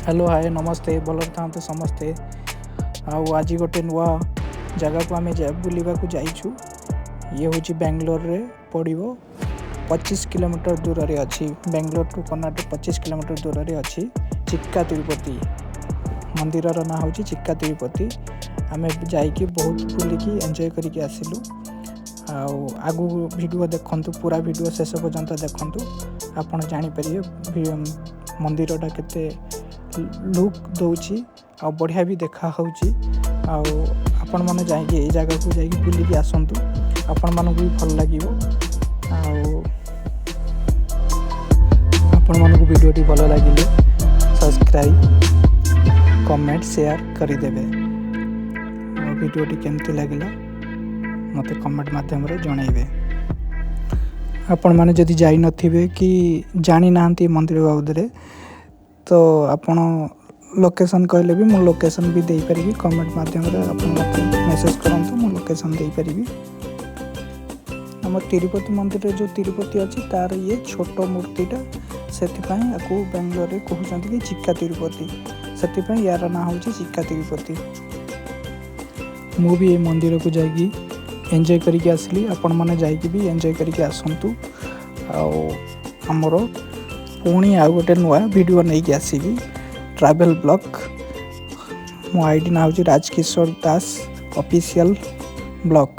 Hello, ହାଏ, ନମସ୍ତେ। ଭଲରେ ଥାଆନ୍ତୁ ସମସ୍ତେ। ଆଉ ଆଜି ଗୋଟେ ନୂଆ ଜାଗାକୁ ଆମେ ବୁଲିବାକୁ ଯାଇଛୁ। ଇଏ ହେଉଛି ବାଙ୍ଗାଲୋରରେ ପଡ଼ିବ, 25 କିଲୋମିଟର ଦୂରରେ ଅଛି। ବାଙ୍ଗାଲୋର ଟୁ କର୍ଣ୍ଣାଟକ 25 କିଲୋମିଟର ଦୂରରେ ଅଛି ଚିକ୍କା ତିରୁପତି। ମନ୍ଦିରର ନାଁ ହେଉଛି ଚିକ୍କା ତିରୁପତି। ଆମେ ଯାଇକି ବହୁତ ବୁଲିକି ଏନ୍ଜୟ କରିକି ଆସିଲୁ। ଆଉ ଆଗକୁ ଭିଡ଼ିଓ ଦେଖନ୍ତୁ, ପୁରା ଭିଡ଼ିଓ ଶେଷ ପର୍ଯ୍ୟନ୍ତ ଦେଖନ୍ତୁ, ଆପଣ ଜାଣିପାରିବେ ମନ୍ଦିରଟା କେତେ ଲୁକ୍ ଦେଉଛି ଆଉ ବଢ଼ିଆ ବି ଦେଖା ହେଉଛି। ଆଉ ଆପଣମାନେ ଯାଇକି ଏଇ ଜାଗାକୁ ଯାଇକି ବୁଲିକି ଆସନ୍ତୁ, ଆପଣମାନଙ୍କୁ ବି ଭଲ ଲାଗିବ। ଆଉ ଆପଣମାନଙ୍କୁ ଭିଡ଼ିଓଟି ଭଲ ଲାଗିଲେ ସବସ୍କ୍ରାଇବ୍, କମେଣ୍ଟ, ସେୟାର କରିଦେବେ। ଆଉ ଭିଡ଼ିଓଟି କେମିତି ଲାଗିଲା, ମୋତେ କମେଣ୍ଟ ମାଧ୍ୟମରେ ଜଣାଇବେ। ଆପଣମାନେ ଯଦି ଯାଇନଥିବେ କି ଜାଣିନାହାନ୍ତି ମନ୍ଦିର ବାବଦରେ, ତ ଆପଣ ଲୋକେସନ୍ କହିଲେ ବି ମୁଁ ଲୋକେସନ୍ ବି ଦେଇପାରିବି। କମେଣ୍ଟ ମାଧ୍ୟମରେ ଆପଣ ମୋତେ ମେସେଜ୍ କରନ୍ତୁ, ମୁଁ ଲୋକେସନ୍ ଦେଇପାରିବି। ଆମ ତିରୁପତି ମନ୍ଦିରରେ ଯେଉଁ ତିରୁପତି ଅଛି, ତାର ଇଏ ଛୋଟ ମୂର୍ତ୍ତିଟା। ସେଥିପାଇଁ ଆକୁ ବାଙ୍ଗାଲୋରରେ କହୁଛନ୍ତି କି ଚିକ୍କା ତିରୁପତି। ସେଥିପାଇଁ ୟାର ନାଁ ହେଉଛି ଚିକ୍କା ତିରୁପତି। ମୁଁ ବି ଏ ମନ୍ଦିରକୁ ଯାଇକି ଏନ୍ଜୟ କରିକି ଆସିଲି। ଆପଣମାନେ ଯାଇକି ବି ଏନ୍ଜୟ କରିକି ଆସନ୍ତୁ। ଆଉ ଆମର ପୁଣି ଆଉ ଗୋଟେ ନୂଆ ଭିଡ଼ିଓ ନେଇକି ଆସିବି, ଟ୍ରାଭେଲ୍ ବ୍ଲଗ୍। ମୋ ଆଇଡ଼ି ନାଁ ହେଉଛି ରାଜକିଶୋର ଦାସ ଅଫିସିଆଲ୍ ବ୍ଲଗ୍।